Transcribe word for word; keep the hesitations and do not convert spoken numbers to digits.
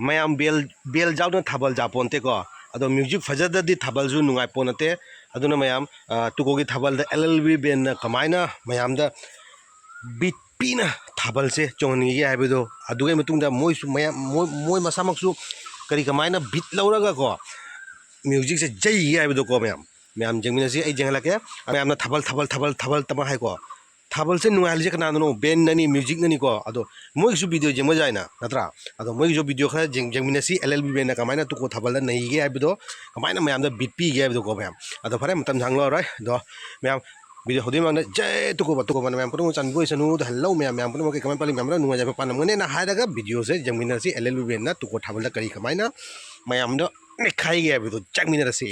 ꯃꯌꯥꯝ ꯕꯦꯜ ꯕꯦꯜ ꯌꯥꯎꯗꯅ ꯊꯥꯕꯜ ꯌꯥꯄꯣꯟꯇꯦꯀꯣ꯫ ꯑꯗꯣ ꯃ꯭ꯌꯨꯖꯤꯛ ꯐꯖꯗ꯭ꯔꯗꯤ ꯊꯥꯕꯜꯁꯨ ꯅꯨꯡꯉꯥꯏꯄꯣꯟ ꯅꯠꯇꯦ꯫ ꯑꯗꯨꯅ ꯃꯌꯥꯝ, ꯑ, ꯇꯨꯀꯣꯒꯤ ꯊꯥꯕꯜꯗ ꯑꯦꯜ ꯑꯦꯜ ꯕꯤ ꯕꯦꯟꯅ ꯀꯃꯥꯏꯅ ꯃꯌꯥꯝꯗ ꯕꯤꯠ ꯄꯤꯅ ꯊꯥꯕꯜꯁꯦ ꯆꯣꯡꯍꯟꯈꯤꯒꯦ ꯍꯥꯏꯕꯗꯣ, ꯑꯗꯨꯒꯤ ꯃꯇꯨꯡꯗ ꯃꯣꯏꯁꯨ ꯃꯌꯥꯝ, ꯃꯣꯏ, ꯃꯣꯏ ꯃꯁꯥꯃꯛꯁꯨ ꯀꯔꯤ ꯀꯃꯥꯏꯅ ꯕꯤꯠ ꯂꯧꯔꯒꯀꯣ ꯃ꯭ꯌꯨꯖꯤꯛꯁꯦ ꯌꯩꯒꯦ ꯍꯥꯏꯕꯗꯣꯀꯣ ꯃꯌꯥꯝ, ꯃꯌꯥꯝ ꯌꯦꯡꯃꯤꯟꯅꯁꯤ꯫ ꯑꯩ ꯌꯦꯡꯍꯜꯂꯛꯀꯦ꯫ ꯃꯌꯥꯝꯅ ꯊꯥꯕꯜ, ꯊꯥꯕꯜ, ꯊꯥꯕꯜ, ꯊꯥꯕꯜ ꯇꯃ ꯍꯥꯏꯀꯣ꯫ ꯊꯥꯕꯜꯁꯦ ꯅꯨꯡꯉꯥꯏꯍꯜꯂꯤꯁꯦ ꯀꯅꯥꯅꯅꯣ? ꯕꯦꯟꯅꯅꯤ, ꯃ꯭ꯌꯨꯖꯤꯛꯅꯅꯤꯀꯣ꯫ ꯑꯗꯣ ꯃꯣꯏꯒꯤꯁꯨ ꯚꯤꯗꯤꯑꯣ ꯌꯦꯡꯕ ꯌꯥꯏꯅ, ꯅꯠꯇ꯭ꯔꯥ? ꯑꯗꯣ ꯃꯣꯏꯒꯤꯁꯨ ꯚꯤꯗꯤꯑꯣ ꯈꯔ ꯌꯦꯡ-, ꯌꯦꯡꯃꯤꯟꯅꯁꯤ꯫ ꯑꯦꯜ ꯑꯦꯜ ꯕꯤ ꯕꯦꯟꯅ ꯀꯃꯥꯏꯅ ꯇꯨꯀꯣ ꯊꯥꯕꯜꯗ ꯅꯩꯒꯦ ꯍꯥꯏꯕꯗꯣ, ꯀꯃꯥꯏꯅ ꯃꯌꯥꯝꯗ ꯕꯤꯠ ꯄꯤꯒꯦ ꯍꯥꯏꯕꯗꯣꯀꯣ ꯃꯌꯥꯝ꯫ ꯑꯗꯣ ꯐꯔꯦ, ꯃꯇꯝ ꯁꯥꯡꯂꯔꯣꯏ꯫ ꯑꯗꯣ ꯃꯌꯥꯝ, ꯚꯤꯗꯤꯑꯣ ꯍꯧꯗ꯭ꯔꯤꯉꯩ ꯃꯃꯥꯡꯗ ꯖꯩ ꯇꯨꯀꯣꯕ, ꯇꯨꯀꯣꯕꯅ ꯃꯌꯥꯝ ꯄꯨꯝꯅꯃꯛ ꯆꯥꯟꯕꯤꯕ ꯑꯣꯏꯁꯅꯨ꯫ ꯍꯜꯂꯣ ꯃꯌꯥꯝ, ꯃꯌꯥꯝ ꯄꯨꯝꯅꯃꯛꯀꯤ ꯀꯃꯥꯏ ꯄꯥꯜꯂꯤ? ꯃꯌꯥꯝ ꯂꯣꯏꯅ ꯅꯨꯡꯉꯥꯏꯖꯕ ꯄꯥꯜꯂꯝꯒꯅꯦꯅ ꯍꯥꯏꯔꯒ ꯚꯤꯗꯤꯑꯣꯁꯦ ꯌꯦꯡꯃꯤꯟꯅꯁꯤ꯫ ꯑꯦꯜ ꯑꯦꯜ ꯕꯤ ꯕꯦꯟꯅ ꯇꯨꯀꯣ ꯊꯥꯕꯜꯗ ꯀꯔꯤ ꯀꯃꯥꯏꯅ ꯃꯌꯥꯝꯗꯣ ꯅꯩꯈꯥꯏꯒꯦ ꯍꯥꯏꯕꯗꯣ ꯆꯪꯃꯤꯟꯅꯔꯁꯤ꯫